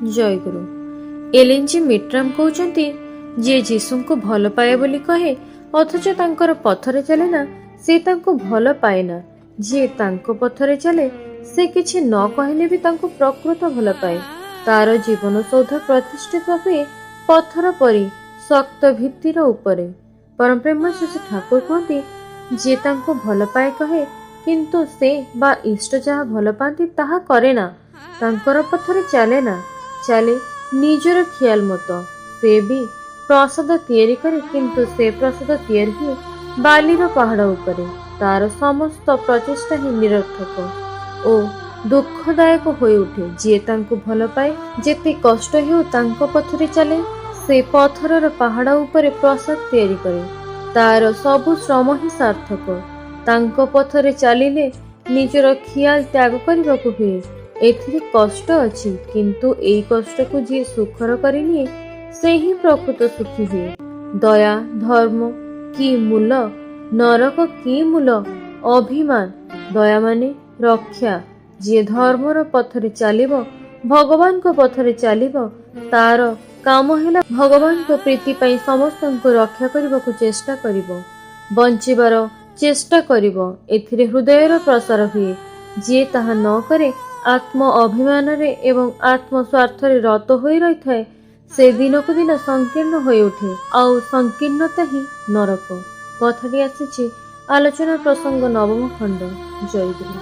ଜୟଗୁରୁ। ଏଲିନଜି ମିଟ୍ରାମ କହୁଛନ୍ତି, ଯିଏ ଯୀଶୁଙ୍କୁ ଭଲ ପାଏ ବୋଲି କହେ, ଅଥଚ ତାଙ୍କର ପଥରେ ଚାଲେ ନା, ସେ ତାଙ୍କୁ ଭଲ ପାଏ ନା। ଯିଏ ତାଙ୍କ ପଥରେ ଚାଲେ, ସେ କିଛି ନ କହିଲେ ବି ତାଙ୍କୁ ପ୍ରକୃତ ଭଲ ପାଏ। ତାର ଜୀବନ ସୌଧ ପ୍ରତିଷ୍ଠିତ ହୁଏ ପଥର ପରି ଶକ୍ତ ଭିତ୍ତିର ଉପରେ। ପରମପ୍ରେମ ଶ୍ରୀ ଠାକୁର କୁହନ୍ତି, ଯିଏ ତାଙ୍କୁ ଭଲ ପାଏ କହେ, କିନ୍ତୁ ସେ ବା ଇଷ୍ଟ ଯାହା ଭଲ ପାଆନ୍ତି ତାହା କରେ ନା, ତାଙ୍କର ପଥରେ ଚାଲେ ନା, ଚାଲେ ନିଜର ଖିଆଲ ମତ, ସେ ବି ପ୍ରସାଦ ତିଆରି କରେ, କିନ୍ତୁ ସେ ପ୍ରସାଦ ତିଆରି ହୁଏ ବାଲିର ପାହାଡ଼ ଉପରେ। ତାର ସମସ୍ତ ପ୍ରଚେଷ୍ଟା ହିଁ ନିରର୍ଥକ ଓ ଦୁଃଖଦାୟକ ହୋଇଉଠେ। ଯିଏ ତାଙ୍କୁ ଭଲ ପାଏ, ଯେତେ କଷ୍ଟ ହେଉ ତାଙ୍କ ପଥରେ ଚାଲେ, ସେ ପଥରର ପାହାଡ଼ ଉପରେ ପ୍ରସାଦ ତିଆରି କରେ। ତାର ସବୁ ଶ୍ରମ ହିଁ ସାର୍ଥକ। ତାଙ୍କ ପଥରେ ଚାଲିଲେ ନିଜର ଖିଆଲ ତ୍ୟାଗ କରିବାକୁ ହୁଏ। ଏଥିରେ କଷ୍ଟ ଅଛି, କିନ୍ତୁ ଏଇ କଷ୍ଟକୁ ଯିଏ ସୁଖର କରିନିଏ, ସେ ହିଁ ପ୍ରକୃତ ସୁଖୀ ହୁଏ। ଦୟା ଧର୍ମ କି ମୂଲ, ନରକ କି ମୂଲ ଅଭିମାନ। ଦୟା ମାନେ ରକ୍ଷା। ଯିଏ ଧର୍ମର ପଥରେ ଚାଲିବ, ଭଗବାନଙ୍କ ପଥରେ ଚାଲିବ, ତାର କାମ ହେଲା ଭଗବାନଙ୍କ ପ୍ରୀତି ପାଇଁ ସମସ୍ତଙ୍କୁ ରକ୍ଷା କରିବାକୁ ଚେଷ୍ଟା କରିବ, ବଞ୍ଚିବାର ଚେଷ୍ଟା କରିବ। ଏଥିରେ ହୃଦୟର ପ୍ରସାର ହୁଏ। ଯିଏ ତାହା ନ କରେ, ଆତ୍ମ ଅଭିମାନରେ ଏବଂ ଆତ୍ମ ସ୍ୱାର୍ଥରେ ରତ ହୋଇ ରହିଥାଏ, ସେ ଦିନକୁ ଦିନ ସଂକୀର୍ଣ୍ଣ ହୋଇଉଠେ, ଆଉ ସଂକୀର୍ଣ୍ଣତା ହିଁ ନରକ। କଥାଟି ଆସିଛି ଆଲୋଚନା ପ୍ରସଙ୍ଗ, ନବମ ଖଣ୍ଡ। ଜୟଗୁରୁ।